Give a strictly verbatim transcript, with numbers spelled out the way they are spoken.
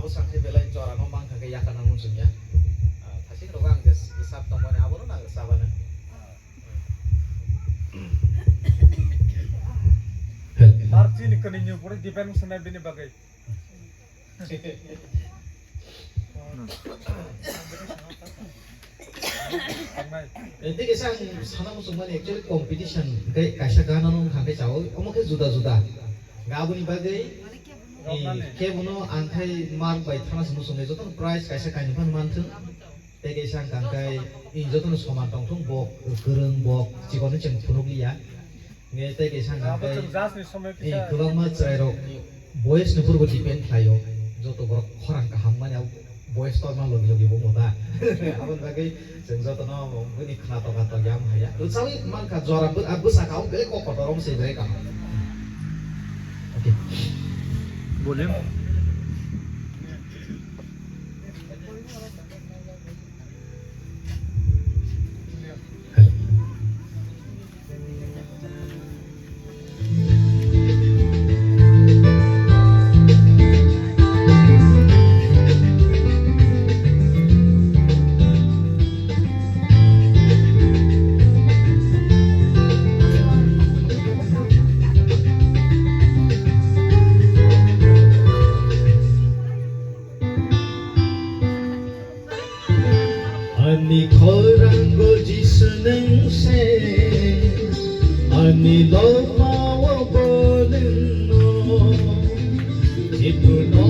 Sakhe belai jora no mankha khe yakana muchungya. Ah, thasing rogo ang je sap tongmani abono nang sabana. Tar chini kani ni pura depend sanai bini bagwi. Tei kisa ang sana muchungmani actually competition khe kaisa gana no wngkha khe chao omo khe juda juda. Aboni bagwi, eh, khe bono ang khai mark bai thana se muchungnai jotono prize kaisa kainwi phano manthung. Tei kaisa ang kang khai, eh, jotono soman tongthung, bok kwrwng, bok chikon no chwng phunukliya. Nge tei kaisa ang kang khai, eh, kwbangma chwrairok boys ni phuru bo depend khlaio. Joto borok khorang kaham mani abo boys torma logi logi bo muda. Aboni bagwi chwng jotono bini khna toka tokya wng haya. Rwchapwi mankha jora bw-, ah, bwsakao belai kok kotor wng se belai kaham. Okay. Volume. Ani khorang go Jisu nung se, ani loma o bo nung no, Jisu no